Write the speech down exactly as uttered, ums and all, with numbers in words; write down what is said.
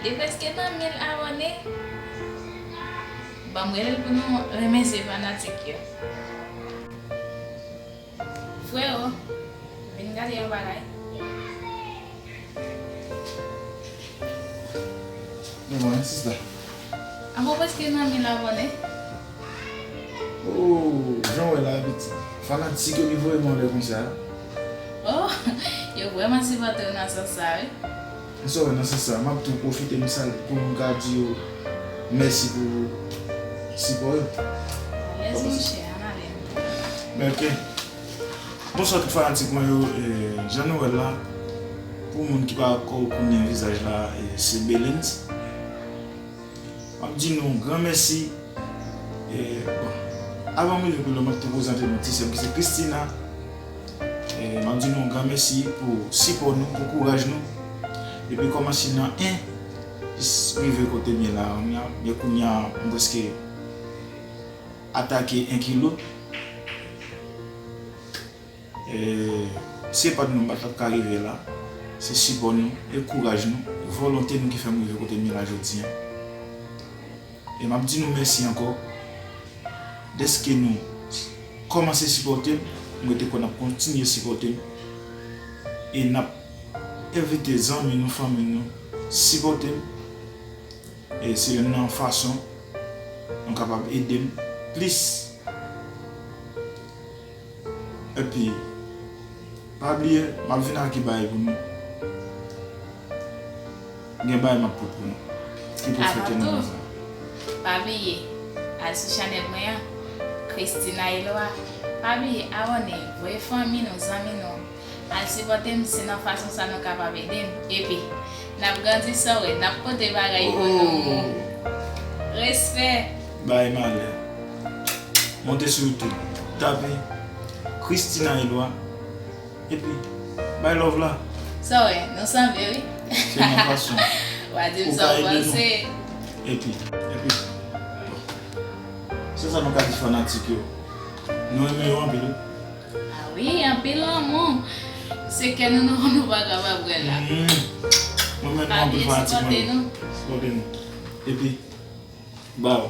Li prèske nan mil abòne. Ban m rele l pou nou remèsye fanatik yo. Freo, vin gade yon bagay. Mwen, sista. Avan prèske nan mil abòne. Oh, jan w wè la, pitit. Fanatik yo ki voye m anlè konsa. Oh, yo vrèman sipòte w nan sans sa, wi. M sòrè nan sans sa, m ap tou pwofite m sal-, pou m ka di yo mèsi pou sipò yo. Alèz, monchè, ann ale. Men, ok. Bonswa tout fanatik mwen yo, e, jan nou wè l la, pou moun ki pa ko-, konnen vizaj la, e, se Belens. M ap di nou gran mèsi. E, bon, avan m rive pi lwen, m ap tou prezante nou ti sè m ki se Christina. E, m ap di nou gran mèsi pou sipò nou, pou kouraj nou. Depi kòmanse nan en jis rive kote m ye la, kounye a, men kounye a, m prèske atake en kilo. E, si se pa t nou, m pa t ap ka rive la. Se sipò nou, e kouraj nou, e volonte nou ki fè m rive kote m ye la jodi a. E m ap di nou mèsi ankò dèske nou kòmanse sipòte m, m rete kwè n ap kontinye sipòte m. E n ap envite zanmi nou, fanmi nou, sipòte m. E se youn nan fason nou kapab ede m plis. Epi, pa bliye, m ap vin ak yon bagay pou nou. Gen bagay m ap pot pou nou. Ki pou fete nan mwa sa. Pa bliye, al sou chanèl mwen an, Christina Eloi. Pa bliye abòne, voye fanmi nou, zanmi nou. Al sipòte m, se nan fason sa nou kapab ede m. Epi, n ap grandi san wè, n ap pote bagay pou nou. Oh. Respè. Bay malè. Monte sou YouTube, tape Christina Eloi, epi bay love la. Sa wè, nou sanble, wi. Se nan fason. W a di m sa w panse. Epi, epi, bon. Se sa nou ka di fanatik yo. Nou renmen yo anpil, wi. A wi, anpil lanmou. Se kè nou, nou, nou pa kapab wè la. Mm. Mwen menm, nou anpil fanatik mwen yo. Sipòte nou. Epi, baw.